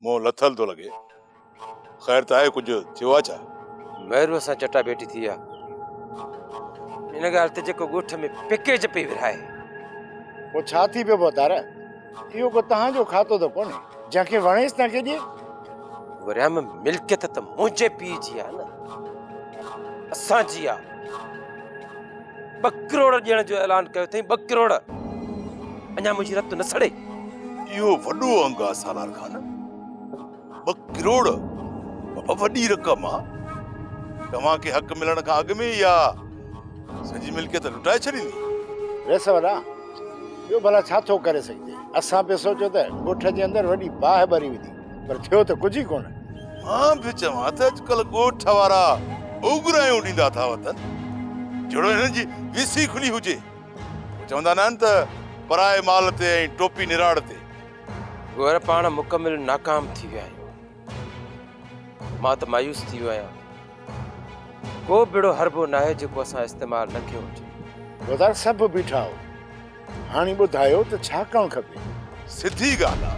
منهن لٿل ٿو لڳي. خير ته آهي ڪجهه ٿيو آ ڇا؟ مهروء سان چٽاڀيٽي ٿي آ. ان ڳالهه تي جيڪو ڳوٺ ۾ پيڪيج پئي ورهائي. پوء ڇا ٿي پيو ڀوتار؟ اهو ڪو توهان جو کاتو ته ڪونهي، جنهن کي وڻيس تنهن کي ڏئي. وريام ملڪيت ته منهنجي پيء جي آ نه، اسان جي آ. ٻه ڪروڙ ڏيڻ جو اعلان ڪيو اٿئي، ٻه ڪروڙ. اڃا منهنجي رت نه سڙي. اهو وڏو انگ آ سالار خان، ٻه ڪروڙ بابا وڏي رقم آ. توهان کي حق ملڻ کان اڳ ۾ ئي اها سڄي ملڪيت لٽائي ڇڏيندي. ريس وڏا، ٻيو ڀلا ڇا ٿو ڪري سگهجي؟ اسان پئي سوچيو ته ڳوٺ جي اندر وڏي باهه ٻري ويندي، پر ٿيو ته ڪجهه ئي ڪونه. مان به چوان ته اڄڪلهه ڳوٺ وارا اوڳرايون ڏيندا ٿا وتن، جهڙو هنن جي ويسي کلي هجي. هو چوندا ناهن ته پرائي مال تي ۽ ٽوپي نراڙ تي. گوهر پاڻ مڪمل ناڪام ٿي ويا آهيون. مان ته مايوس ٿي ويو آهيان. ڪو به اهڙو حربو ناهي جيڪو اسان استعمال نه ڪيو هجي. گودار سڀ بيٺا هو. هاڻي ٻڌايو ته ڇا ڪرڻ کپي؟ سڌي ڳالهه آ،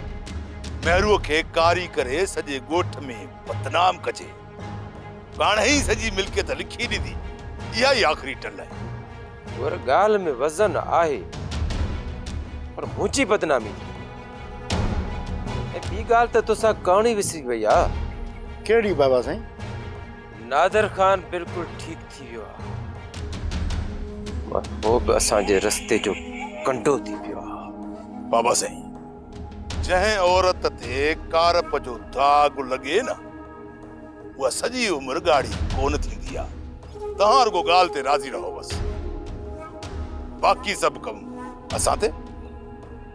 مهروء کي ڪاري ڪري سڄي ڳوٺ ۾ بدنام ڪجي. پاڻهي ئي سڄي ملڪيت لکي ڏيندي. اها ئي آخري ٽل آهي. پر ڳالهه ۾ وزن آهي، پر منهنجي بدنامي ٿي. ۽ ٻي ڳالهه ته توسان ڪهاڻي وسري وئي آ. ڪهڙي بابا سائين؟ نادر خان بلڪل ٺيڪ ٿي ويو آ. پر هو به اسان جي رستي جو ڪنڊو ٿي پيو آ. بابا سائين، جنهن عورت تي ڪارپ جو داغ لڳي نه، اها سڄي عمر ڳاڙهي ڪونه ٿيندي آ. توهان رڳو ڳالهه تي راضي رهو بس. باقي سڀ ڪم اسان تي.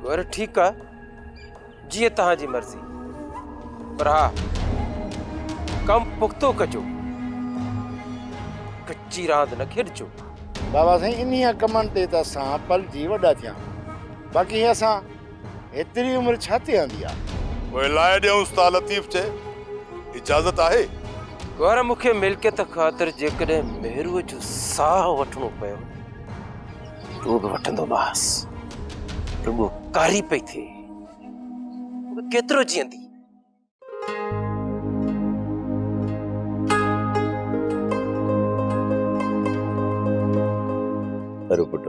گهر ٺيڪ آ، جيئن توهان جي مرضي. پر ها، ڪم پختو ڪجو. ڪچي راند نه کيڏجو. بابا سائين انهيء ڪمن تي ته اسان پلجي وڏا ٿيا آهيون. باقي هي اسان هيتري عمر ڇا تي آندي آ؟ پوء لائي ڏيونس ٿا لطيف چئي، اجازت آهي؟ گوهر مون کي ملڪيت خاطر جيڪڏهن مهروء جو ساهه وٺڻو پيو ته اهو به وٺندومانس. رڳو ڪاري پئي ٿئي. هوء ڪيترو جيئندي؟ ارو پٽ،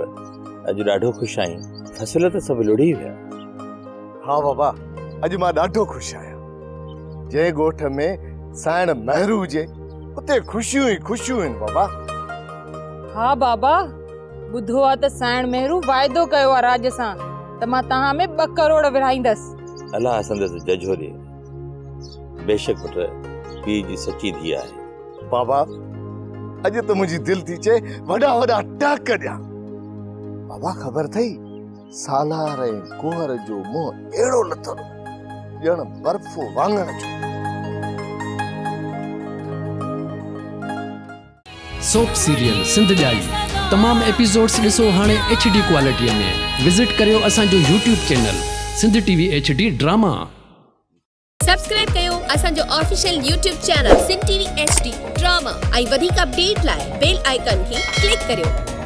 اڄ ڏاڍو خوش آهين، فصل ته سڀ لڙهي ويا. ها بابا، اڄ مان ڏاڍو خوش آهيان. جنهن ڳوٺ ۾ سائڻ مهرو هجي، اتي خوشيون ئي خوشيون آهن بابا. ها بابا، ٻڌو آ ته سائڻ مهرو واعدو ڪيو آ راڄ سان ته مان توهان ۾ ٻه ڪروڙ ورهائيندس. الله سندس ججهو ڏي. بيشڪ پٽ پيء جي سچي ڌيء آهي. بابا اڄ ته منهنجي دل ٿي چئي وڏا وڏا ٽهڪ ڏيان. بابا خبر اٿئي سالار ۽ گوهر جو منهن اهڙو لٿل هو ڄڻ برف واڱڻ جو. سوپ سيريل سنڌ ڄائي تمام ايپيسوڊس ڏسو هاڻي ايڇ ڊي ڪوالٽي ۾ وزٽ ڪريو اسان جو YouTube channel Sindh T V H D drama. Subscribe ڪيو اسان جو official YouTube channel Sindh T V H D drama ۽ وڌيڪ اپڊيٽ لاء بيل آئيڪان کي ڪلڪ ڪريو.